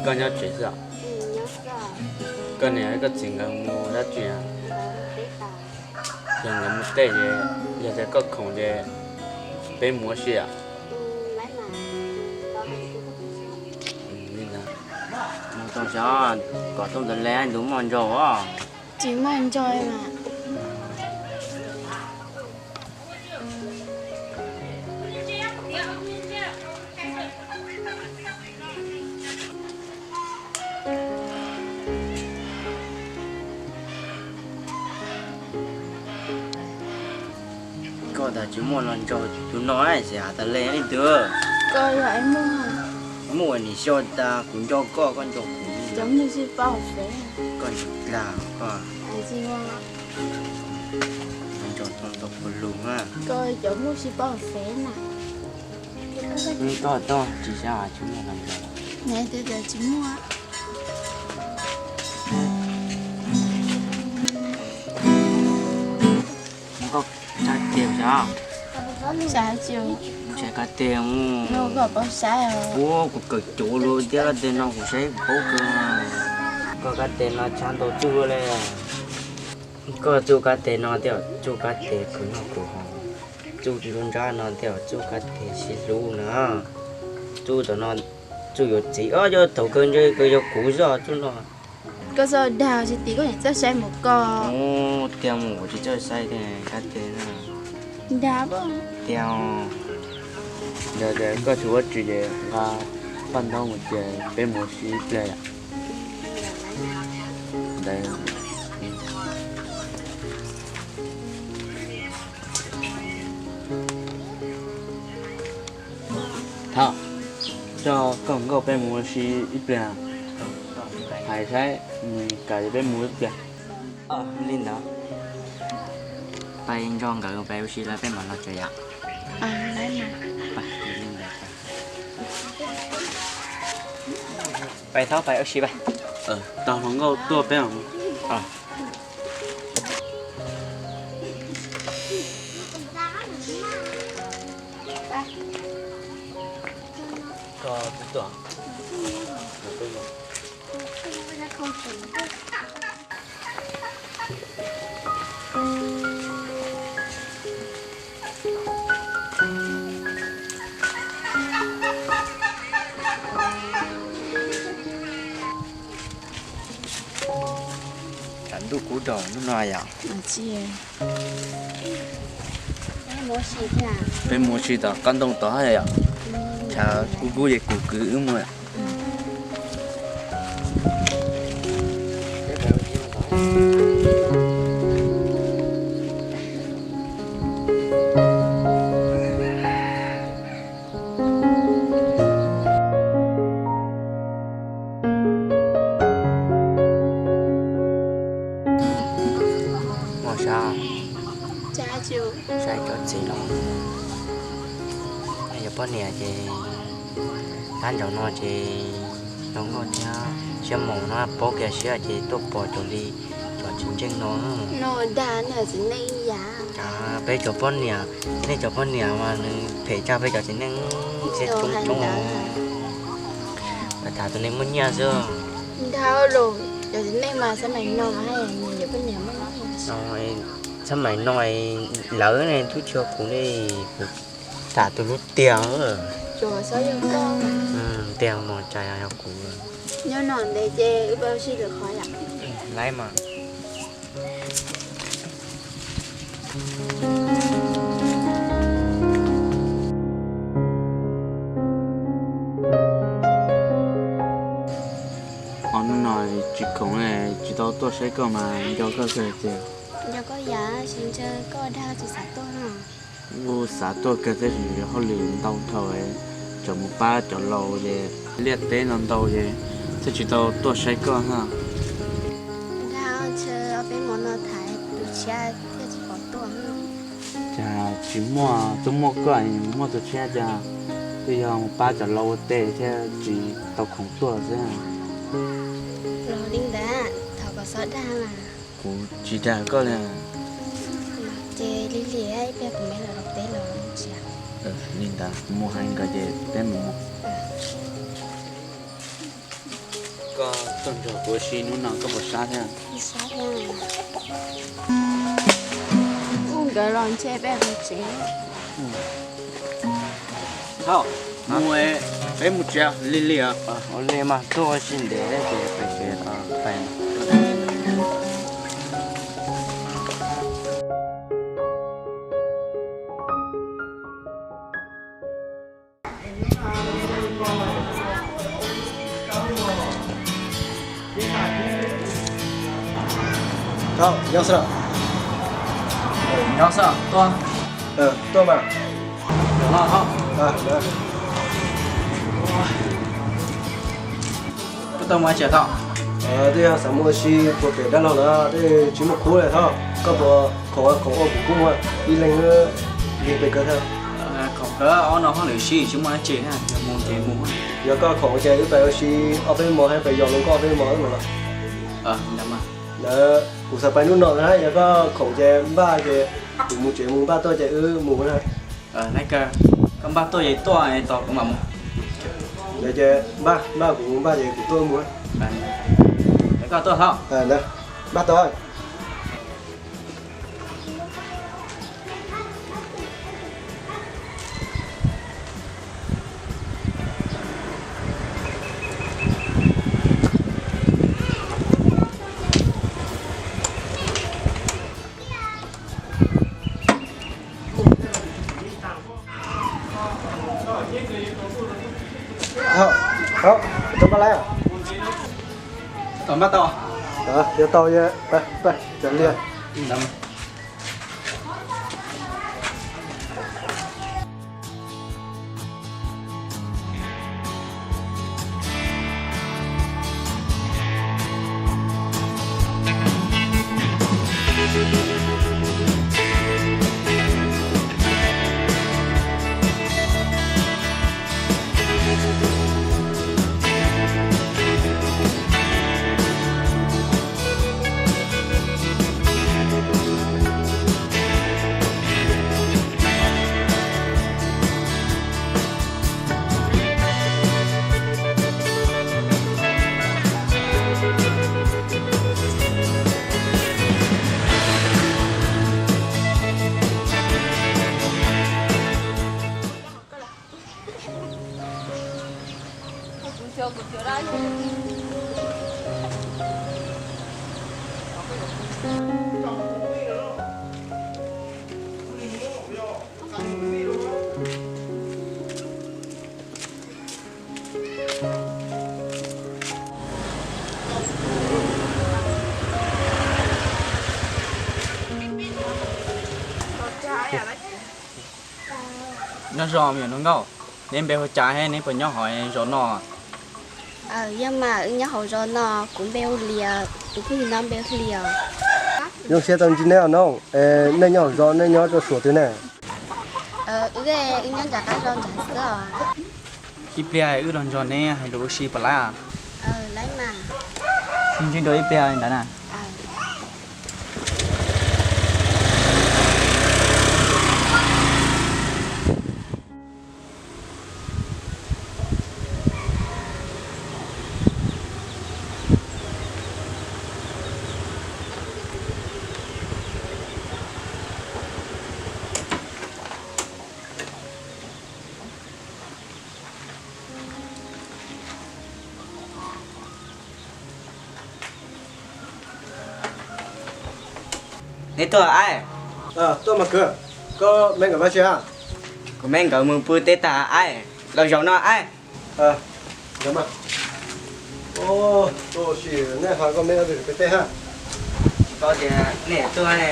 Koj nyob tsev xwb os? Koj niam koj txiv nkawd mus dab tsi? Yog nkawd mus teb ces, yog tias koj khoom ces peb mus ua si os. Mus tau xyov, kom tuaj ntawd le ntu muaj ntsaug os. Tsis muaj ntsaug mas. Koj tas tsis muaj los nrog tus no xwb has tas le leej twg. Koj yog muaj, muaj nim xyov tas kuv nco koj, koj nco kuv. Cov muaj sib paub fev. Koj nco dlag koj. Nco tau ntau kuv lus na. Koj cov muaj sib paub fev na. Koj tsis xav tsis muaj los nrog. Neb twb tias tsis muaj. Koj txhais tes xav. Txhais kab tes. Ua kuv kawm cuv lus thiab kab tes no kuv saib kuv paub kawg. Koj kab tes no tshav ntau txuj li. Koj txuj kab tes no thiab txuj kab tes khwv noj khwv haus, txuj nruab nrab no thiab txuj kab tes sib hlub na. Txuj tom no txuj yuav txiv os, yog thaum kawg ntshe kawg yog kuv zoj txuj no. Koj txhob dag, tsis tim koj niam txawj saib mus koj. Tiag mus tsis txawj saib tiag kab tes na. Dag tiag. Yog tias koj tsis ua tsis ces nqa paj ntaub mus ces peb mus ua si ib pliag yom. Thov, coj koj nkauj peb mus ua si ib pliag. Hais saib nws kam peb mus ib pliag. Li ntawd, pais nrog nkawd pais ua si lawm peb mam los tsev yom. Pais thov pais ua si pais. Tau hluas nkauj tuaj peb. Tsam ntuj kub daus hnub no yom. Peb mus ua si tom qab ntoo tod yom. Tshav kub kub ces kuv kwv wb mus. Muaj sab, saib cov txiv los, yog poj niam ces tab ntsawm no ces zoo nkauj thiab siab mus no paub kiag siab ces tuaj pom cov li cov tsis ntseej no. Peb cov poj niam, nej cov poj niam mas nws phem tshaj peb cov txiv neej thiab coob coob. Tham tus neeg muaj nyiaj xwb. Xab maim no lawv ne tub tsis yog kuv ne, kuv tham tus hlub tiag. Tiag mos cas yog kuv. Nyob no ntev ces wb pab sib lwm qhov yom. Laib mas. Ob hnub no tsis khoom tsis tau tuaj saib koj mas nco koj kawg tiag. Nco koj yam, sib ntshe koj dag tsis xav tuaj no. Kuj xav tuaj kawg tab sis hauj lwm ntau dhau, tseem mus pab cov laus ces liaj teb no ntau ces thiaj tsis tau tuaj saib koj na. Dag, ntshe ob peb hmo no tham tus tshiab thiaj tsis pom tuaj. Cas tsis muaj, twb muaj koj, muaj tus tshiab cas twb yog mus pab cov laus ua teb thiaj tsis tau khoom tuaj xwb. Los li ntawd, thov kom txhob dag mas. Kuv tsis dag koj li. Ces li li ib pliag kuv mam los teb los tsis. Li ntawd kuv mus hais nkawd ces peb mus. Koj tuaj nrog kuv ua si hnub no koj puas sab thiab? Ua nkawd los ntshe peb mus tsev. Thaum mus, peb mus tsev lig lig os. Ua li mas tuaj ua si ntev ces peb tsev tau pais. Nyob xwb, nyob xwb, tuaj, tuaj mas. Koj tuaj mus tsev thaum? Twb yog xav mus ua si puag pem dab laug lawm, twb tsis muaj khub li thaum. Koj puas khoom, khoom ua kuv kuj muaj ib leeg li pem kawg thiab. Khoom kawg ob no hauj lwm sib tsis muaj dab tsi thiab, mus ces mus. Yog koj khoom ces wb pais ua si ob peb hmo thiab pais yos hluas nkauj ob peb hmo wb mam los. Lawv kuv xav pais hnub no na, yog koj khoom ces npaj ces kuv mus tsev mus npaj tuaj ces wb mus na. Nai kawg, koj npaj tuaj ces tuaj tos kuv mam mus. Yog ces npaj, npaj kuv npaj ces kuv tuaj mus. Koj tuaj thaum. Npaj tau. Tau npaj lawm. Tau npaj tau. Yog tau, pais, pais, cov liag. Nyob zoo me nyuam hluas nkauj, neb npe hu cas thiab neb puas nyob hauv zos no? Yog mas, wb nyob hauv zos no, kuv npe hu Lias, tus phooj ywg no npe hu Lias. Zoo siab tau ntsib neb os noog. Nej nyob hauv zos, nej nyob rau suam twg ne? Wb, wb nyob nram qab zos nram xwb os. Ib pliag wb los nrog neb hais lus ua si puas laib? Sib ntsib dua ib pliag ntawd na. Neb tuaj aib. Tuaj mas kwv, koj me nkawd ua si a? Kuv me nkawd mus pw teb tag aib, los zaum no aib. Nej hais koj me ua si pw teb ha? Tsis paub tias nej tuaj ne,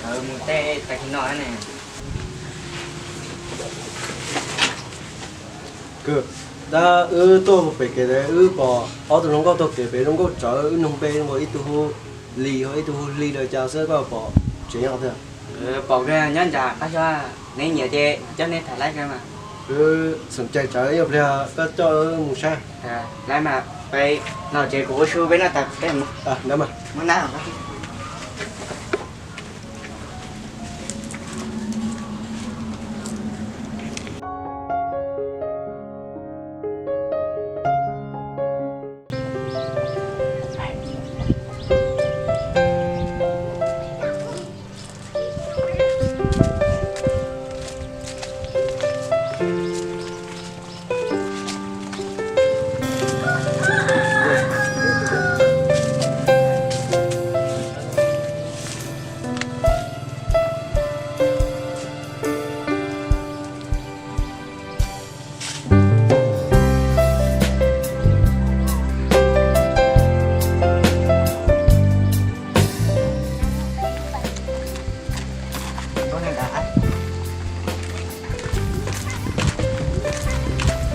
nkawd mus teb tag kis no ne. Kwv, tab wb tuaj pem kev wb pom ob tug hluas nkauj tuaj kev pem zoo nkauj tsawv, wb nug npe zoo nkaus ib tug hu Lis ho ib tug hu Hli lawm cas xwb koj pom tsev nyob tiag. Pom nyob nram qab zos, neb nyiam ces coj nej tham laib kiag mas. Wb xom cai tsawv, ib pliag koj coj wb mus saib. Laib mas, peb los tsev kuv ua su peb noj tas peb mus.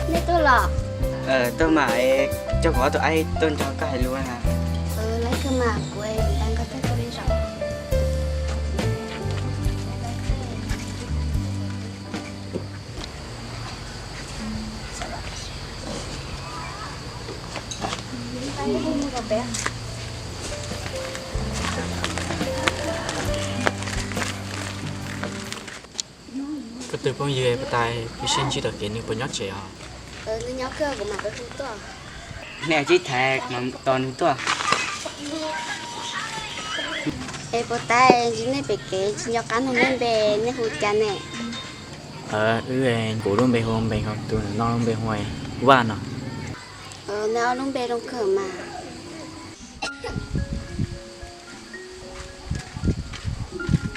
Nej tuaj los? Tuaj mas, coj kuv ob tug aib tuaj nrog koj hais lus na. Lawv kawg mas, kuv tag nrho tuaj li zos. Koj tus phooj ywg puas tas peb sib ntsib tom kev nws puas nyob tsev os? Nws nyob kawg, kuv mam hu tuaj. Nej cia li tham mas tos nws tuaj. Es puas tas ntsib nej pem kev tsis nco qab nug nej npe, nej hu cas ne? Wb, kuv lub npe hu Npeeg, ho tus no lub npe hu Vaj no. Neb ob lub npe zoo kawg mas.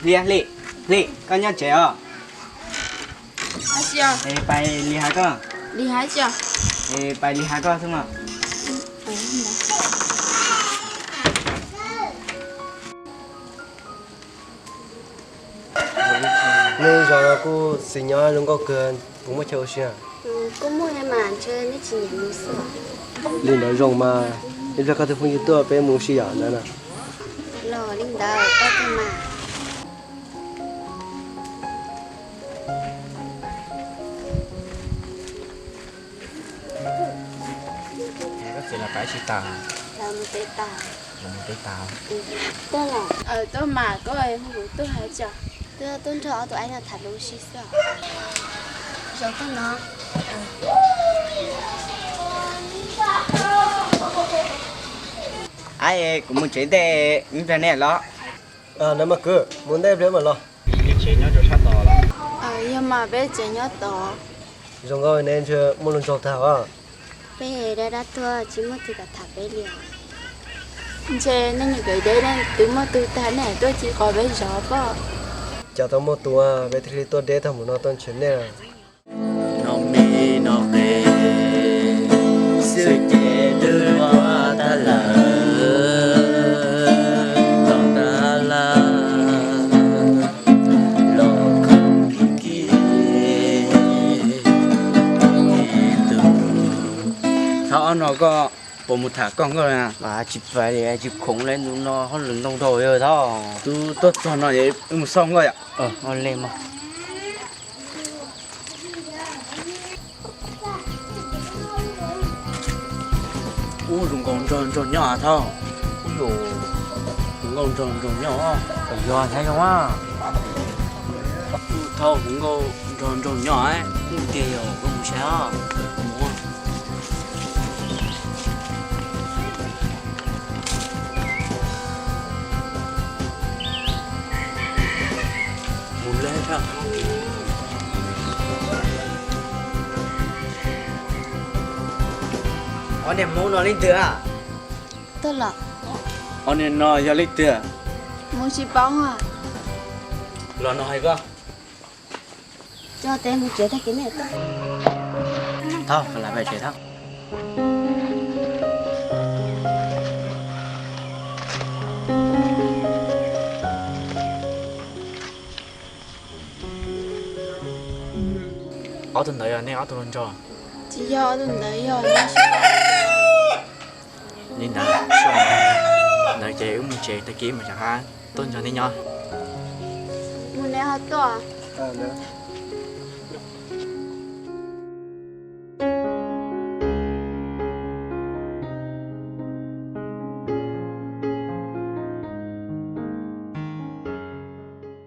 Hli, Hli, Hli, koj nyob tsev os? Es pais Lis Has koj. Lis Has tsis? Es pais Lis Has koj xwb mas. Nej zos no kuj xis nyob zoo nkauj kawg, puas muaj chaw ua si? Kuj muaj mas, ntshe nej tsis nyiam mus xwb. Li ntawd zoo mas, ib pliag koj tus phooj ywg tuaj peb mus ua si yom ntawd na. Los li ntawd koj tuaj mas. Koj txiv lawv pais tsis tas? Lawv mus tsev tas. Lawv mus tsev tas. Tuaj los? Tuaj mas, koj hu kuv tuaj hais cas? Tuaj, tuaj nrog ob tug aib no tham lus si xwb. Zaum koj no. Aib, kuv mus tsev ntej, ib pliag nej los. Nab mas kwv, mus ntej pliag mam los. Yog mas, peb tsev nyob tod. Zoo nkauj ne, ntshe muaj lub nroog tag os. Peb dab dab tuag tsis muaj twg kam tham peb li os. Ntshe nej nyuam qhuav deb, twb muaj tus tag nej tuaj ci qhov peb zov pob. Cas tau muaj tus, peb thiaj li tuaj deb tag mus no tuaj nrhiav nej. No me no qe, xwb ces twb tuaj tag lawm, tuaj tag lawm, los khoom kis kis, tus. Thov ob no koj puas mus tham koj nkauj na? Tsis pais li, tsis khoom li, ntu no hauj lwm ntau dhau li thov. Twb tuaj txog no es wb mus xauj nkauj yom. Ua li mas. Ub, zoo nkauj nrog nraug nyob thauj. Ub, zoo nkauj nrog nraug nyob. Yog nyob zoo. Ub, thauj, zoo nkauj nrog nraug nyob. Ub, tiag yog koj mus saib os. Mus lawm. Ob niag Hmoob no leej twg a? Tuaj los. Ob niag no yog leej twg? Mus tsis paub. Los no hais koj. Coj tes mus tsev tag kis nej tuaj. Thauj, lam pais tsev thauj. Ob tug ntawd yog nej ob tug hluas nraug? Tsis yog, ob tug ntawd yog. Li ntawd, ntawd ces wb mus tsev, tag kis mam rov qab tuaj nrog nej nyob. Mus nej ho tuaj.